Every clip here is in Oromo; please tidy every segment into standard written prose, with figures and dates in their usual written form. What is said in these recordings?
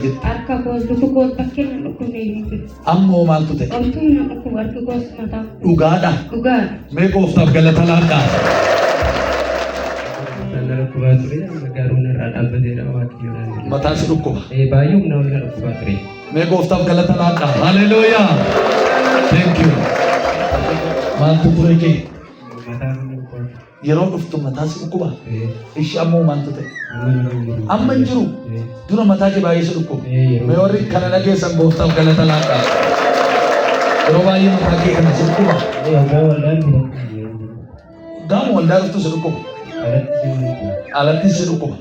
Harka koos luka koos bakkee na dhukkubne hin jiru. Ammoo maaltu ta'e? Omtuu na dhukkuba harki koos mataa. Dhugaadha. Dhugaadha. Mee gooftaaf galata laadhaa. Mataan na dhukkubaa ture, amma garuu narraa dhaabbateera Waaqayyoon. Mataan si dhukkuba. Baay'ee humna ol na dhukkubaa ture. Mee gooftaaf galata laadhaa. Haleluuyaa. Thank you. Maaltu ture kee? Mataan na dhukkubaa ture. Yeroo dhuftu mataa si dhukkuba. Ishi ammoo maaltu ta'e? Amma hin jiru. Amma hin jiru. Dura mataa kee baay'ee si dhukkuba. Mee warri kana dhageessan gooftaaf galata laadhaa. Yeroo baay'ee mataa kee kana si dhukkuba. Waggaa waldaan dura. Gaafa waldaa dhuftu si dhukkuba. Alatti Alatti si dhukkuba.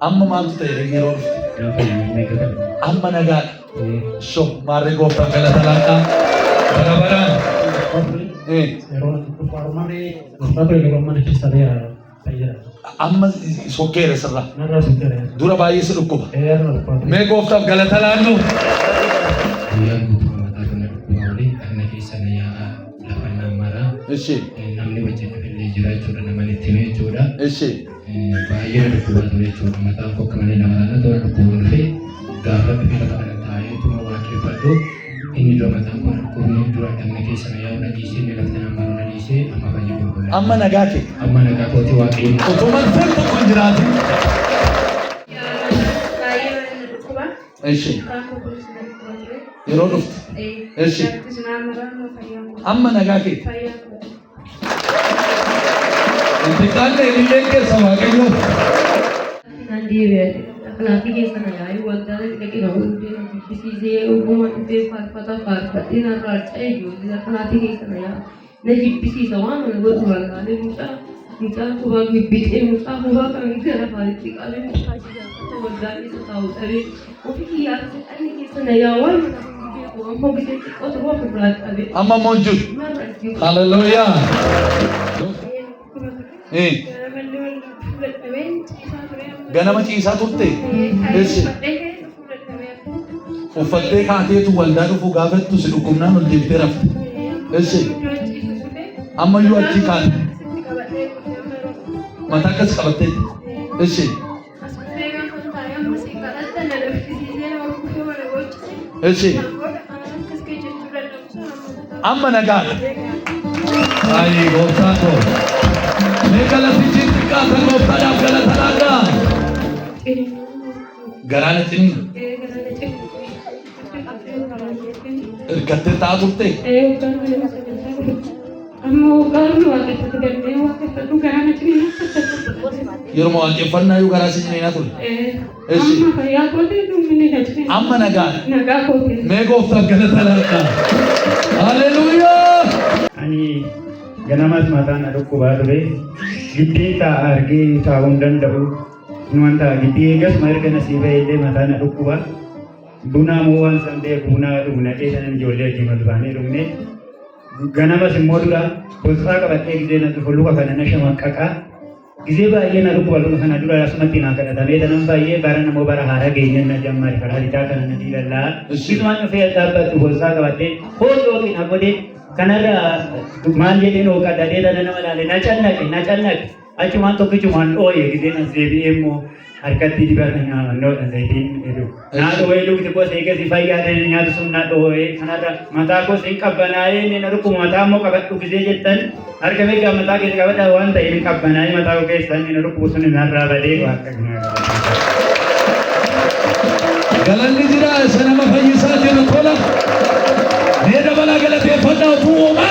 Amma maaltu ta'e yeroo dhuftu? Amma nagaadha. So maarree gooftaaf galata laadhaa. Bara baraan. Yeroo dhufu armamee gooftaa ture yeroo mana keessa beera fayyada. Amma sokkeera sirraa. Narraa sokkeera. Dura baay'ee si dhukkuba. Eerna dhukkuba. Mee gooftaaf galata laannu. Guyyaa guutuu mataa kana dhukkubaa olii dhagna keessa na yaa'a, lafa na mara. Ishi. Namni wajjin dhufillee jira jechuudha, nama itti hime jechuudha. Ishi. Baay'ee na dhukkubaa ture jechuudha. Mataan koo akka malee nama naannoo toora dhukkubuun dhufe, gaafa dhufe lafa kana taa'ee tuma waaqeffadhu, inni dura mataan koo na dhukkubni dura dhagna keessa na yaa'u na dhiisee, inni lafti na maru na dhiisee, amma baay'ee qulqullaa'e. Amma nagaa kee. Amma nagaa kooti Waaqayyo. Utuu marfeen tokko hin jiraatin. Baay'ee na dhukkuba. Ishi. Mataan koo kunis na dhukkuba ture. Yeroo dhuftu. Ishi. Laftis naa mara amma fayyaa koo. Amma nagaa kee. Fayyaa koo. Itti qaallee ililleen keessa Waaqayyoo. Naan deebi'e. Akhlaatii keessa na yaa'ee waldaa dhaqee na hundee na jibbisiisee ogummaa dhufee faarfata faarfadhee narraa ca'e ijoollee akhlaatii keessa na yaa'e. Na jibbisiisa waan ana godhu wallaalee mucaa mucaa kubaa bibbixee mucaa kubaa kan gara afaanitti qabee mucaa jigaafata waldaa keessa taa'u dhabee ofii kiyyaa dhagni keessa na yaa'u waan mana beeku amma gisee xiqqoo turuu ofirraa qabee. Amma immoo hin jiru. Narra jiru. Haleluuyaa. Ganama ciisaa turte. Eessi? Uffattee kaateetu waldaa dhufuu gaafattu si dhukkubnaan ol deebitee rafte. Eessi? Ammayyuu achii kaate. Mataa akkas qabatteetti. Eessi? Eessi? Amma nagaadha. Ayi gooftaa koo. Mee galatichi xiqqaata gooftaadhaaf galata laadhaa. Garaana ciniina. Hirkattee taa'aa turte. Amma waggaarri waaqeffatu galmee waaqeffatu garaana ciniina. Yeroo waaqeffannaa iyyuu garaa si ciniinaa ture. Eessi? Amma fayyaa kootii dhumni na ciniina. Amma nagaadha. Nagaa kootii. Mee gooftaaf galata laadhaa. Haleluuyaa. Ani ganamas mataan na dhukkubaa ture. Giddeen taa'a argee taa'uu hin danda'u. Numan taa'a giddee eegasuma erga nasii ba'e illee mataa na dhukkuba. Bunaa moo waan san beeku bunaa dhugnadhee sanan ijoollee wajjin ol baanee dhugne. Ganamas immoo dura bossaa qabadhee gizee na dhufu luka kana na shamaqqaqaa. Gizee baay'ee na dhukkuba luka kana dura asumatti naa kadhatamee tanan baay'ee bara namoo bara haaraa geenye na jammari karaa lixaa kana na diilallaa. Isumaan dhufee dhaabbatu bossaa qabadhee hooqi hooqi na godhe kanarra maal jedheen hooqadhadhee tana nama laale na cannaqe na cannaqe achumaan tokkichumaan dhooye gizeen as deebi'ee immoo harkatti dibata nyaannoodha zayitiin jedhu. Naa dhooyee lukti koos eegasi fayyaa nyaatu sun naa dhooyee kanarra mataa koos hin qabbanaa'ee inni na dhukkuba mataa immoo qabadhu gizee jettan harka mirgaa mataa keessa qabadha waan ta'eef hin qabbanaa'ee mataa koo keessa inni na dhukkubu sun narraa badee waaqa. Galanni jira isa nama fayyisaa jiru tola. Mee dabalaa galateeffadhaa utuu uumaa.